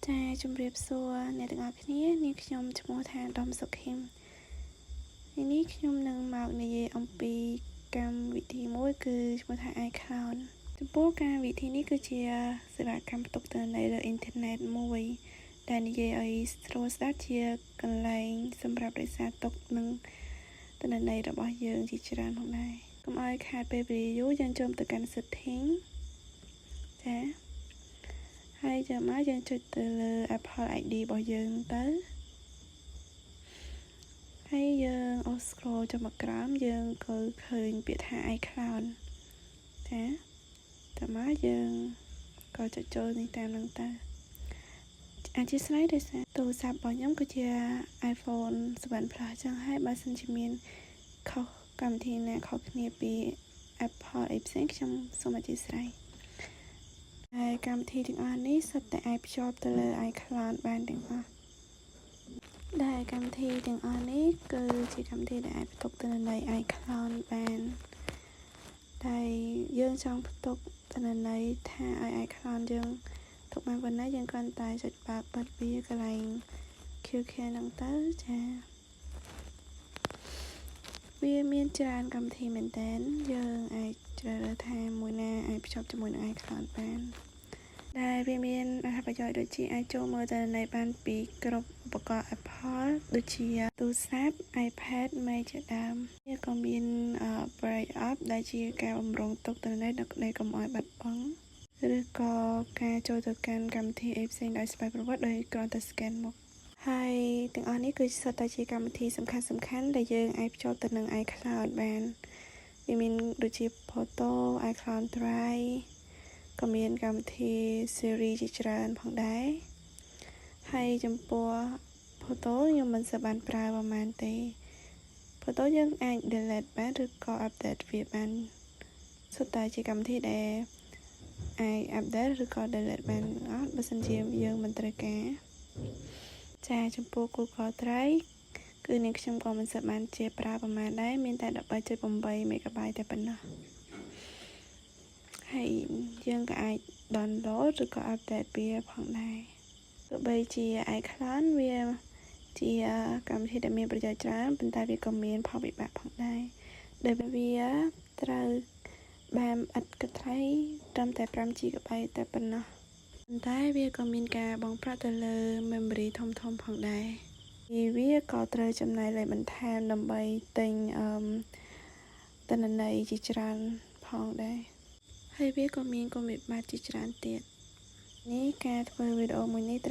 ចាជម្រាបសួរអ្នកទាំងអស់គ្នានាងខ្ញុំឈ្មោះថាដំសុខឹមថ្ងៃនេះខ្ញុំនឹងមកនិយាយអំពីកម្មវិធីមួយគឺឈ្មោះថា iCloud ចំពោះកម្មវិធីនេះគឺជាសេវាកម្មផ្ទុកទិន្នន័យលើអ៊ីនធឺណិតមួយដែលនិយាយឲ្យស្រួលស្ដាប់ជាកន្លែងសម្រាប់រក្សាទុកនិងទិន្នន័យរបស់យើងជាច្រើនផងដែរកុំឲ្យខាតពេលវេលាយូរយើងចូលទៅកាន់ setting ចាហើយចាំមកយើងចុចទៅលើ Apple ID របស់យើងទៅហើយយើងអូ scroll ចុះមកក្រោមយើងក៏ឃើញពាក្យថា iCloud ចាតើមកយើងក៏ចុចចូលនេះតាមនឹងទៅអធិស្ឋានដោយសារទូរស័ព្ទរបស់ខ្ញុំគឺជា iPhone 7 Plus ចឹងហើយបើសិនជាមានខុសកម្មវិធីណាខុសគ្នាពី Apple អីផ្សេងខ្ញុំសូមអធិស្ឋានហើយកម្មវិធីទាំងអស់នេះសុទ្ធតែអាចភ្ជាប់ទៅលើ iCloud បានទាំងអស់ដែលកម្មវិធីទាំងអស់នេះគឺជាកម្មវិធីដែលអាចផ្ទុកទិន្នន័យ iCloud បានតែយើងចង់ផ្ទុកទិន្នន័យថាឲ្យ iCloud យើងទុកបានប៉ុណ្ណាយើងគ្រាន់តែចុចបើកបិទវាកន្លែង QQ ហ្នឹងទៅចាវាមានច្រើនកម្មវិធីមែនតើយើងអាចជ្រើសរើសថាមួយណាអាចភ្ជាប់ជាមួយនឹង iCloud បានដែលវាមានអត្ថប្រយោជន៍ដូចជាអាចចូលមើលទិន្នន័យបានពីគ្រប់ឧបករណ៍ Apple ដូចជាទូរស័ព្ទ iPad Mac ជាដើមវាក៏មាន Backup ដែលជាការបំរុងទុកទិន្នន័យដើម្បីកុំឲ្យបាត់បង់ឬក៏ការចូលទៅកាន់កម្មវិធីអីផ្សេងដោយស្វ័យប្រវត្តិដោយគ្រាន់តែ scan មុខហើយទាំងអស់នេះគឺសុទ្ធតែជាកម្មវិធីសំខាន់ៗដែលយើងអាចភ្ជាប់ទៅនឹង iCloud បានវាមានដូចជា Photo iCloud Drive ក៏មានកម្មវិធី Siri ជាច្រើនផងដែរហើយចំពោះ Photo ខ្ញុំមិនសូវបានប្រើប្រហែលទេ Photo យើងអាច delete បានឬក៏ update វាបានសុទ្ធតែជាកម្មវិធីដែលអាច update ឬក៏ delete បានអត់បើសិនជាយើងមិនត្រូវការចាចំពោះ Google Drive គឺនាងខ្ញុំក៏មិនសូវបានជាប្រើប្រហែលដែរមានតែ13.8 MB តែប៉ុណ្ណោះហើយយើងក៏អាច download ឬក៏ update វាផងដែរទោះបីជា iCloud វាជាកម្មវិធីដែលមានប្រយោជន៍ច្រើនប៉ុន្តែវាក៏មានផលវិបាកផងដែរដែលវាត្រូវបានឥតគិតថ្លៃត្រឹមតែ5 GB តែប៉ុណ្ណោះប៉ុន្តែវាក៏មានការបង់ប្រាក់ទៅលើ memory ធំៗផងដែរវាក៏ត្រូវចំណាយលុយបន្ថែមដើម្បីទិញអឺទិន្នន័យជាច្រើនផងដែរហើយវាក៏មានគុណវិបត្តិជាច្រើនទៀតនេះការធ្វើវីដេអូមួយនេះ